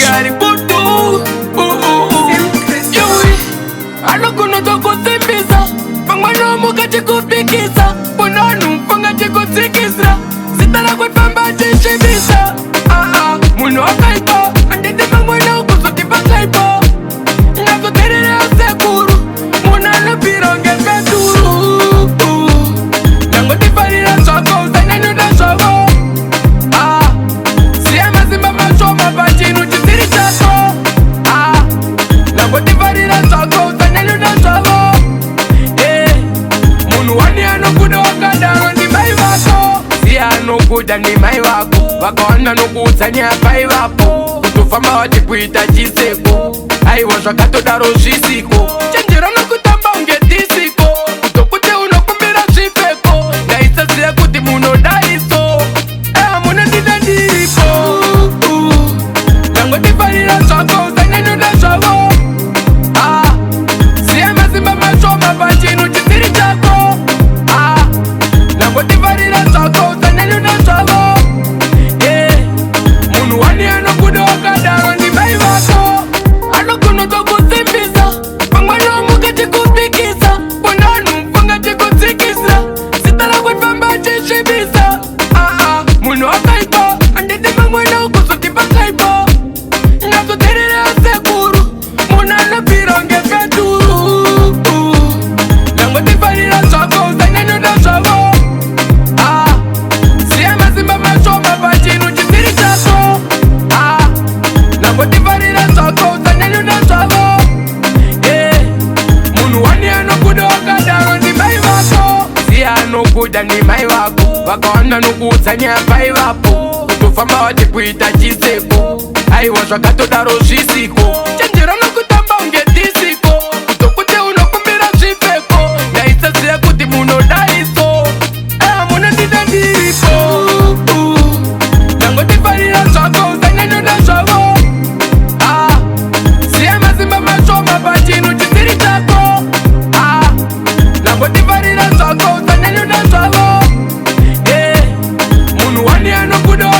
Kunge ari kutu. Yuwi, anogona tokusimbisa pamwe mukati kupikisa punonu fungati kutsikisa zita rako famba chisvibisa. Aa, munhu wakaipa anditi mangwana kuzoti pakaipa ndatoterera sekuru munhu anobvira ngepeturu. Ndangotifarira zvako usanyanyuda zvavo. Ah, siya masimba mashoma pachinhu chisiri chako. Ah, ndangotifarira zvako usanyanyuda zvavo. Eh, munhu wani anokuda wakadaro ndimai vako. Siya anokuda ndimai vako vakawanda nokuudza nyaya paivapo kutofamba vati kuita chiseko. Aiwa, zvakatodaro zvisiko. Chenjera nokutamba unge disco kutokuti unokumbira zvipfeko. Ndaisaziva kuti munodaiso. Munondida ndiripo. Ndangotifarira zvako usanyanyuda zvavo. Ah, siya masimba mashoma pachinhu chisiri chako. Ah, ndangotifarira zvako usanyanyuda zvavo. Eh, munhu wani anokuda wakadaro ndimai vako. Anogona tokusimbisa pamwe mukati kupikisa punonu fungati kutsikisa zita rako famba chisvibisa. Aa, munhu wakaipa anditi mangwana kuzoti pakaipa ndatoterera sekuru munhu anobvira ngepeturu. Ndangotifarira zvako usanyanyuda zvavo. Ah, siya masimba mashoma pachinhu chisiri chako. Ah, ndangotifarira zvako usanyanyuda zvavo. Eh, munhu wani anokuda wakadaro ndimai vako. Siya anokuda ndimai vako vakawanda nokuudza nyaya paivapo kutofamba vati kuita chiseko. Aiwa, zvakatodaro zvisiko. Chenjera nokutamba unge disco kutokuti unokumbira zvipfeko. Ndaisaziva kuti munodaiso. Munondida ndiripo. Ndangotifarira zvako usanyanyuda zvavo. Ah, siya masimba mashoma pachinhu chisiri chako. Ah, ndangotifarira zvako usanyanyuda zvavo. Eh, munhu wani anokuda.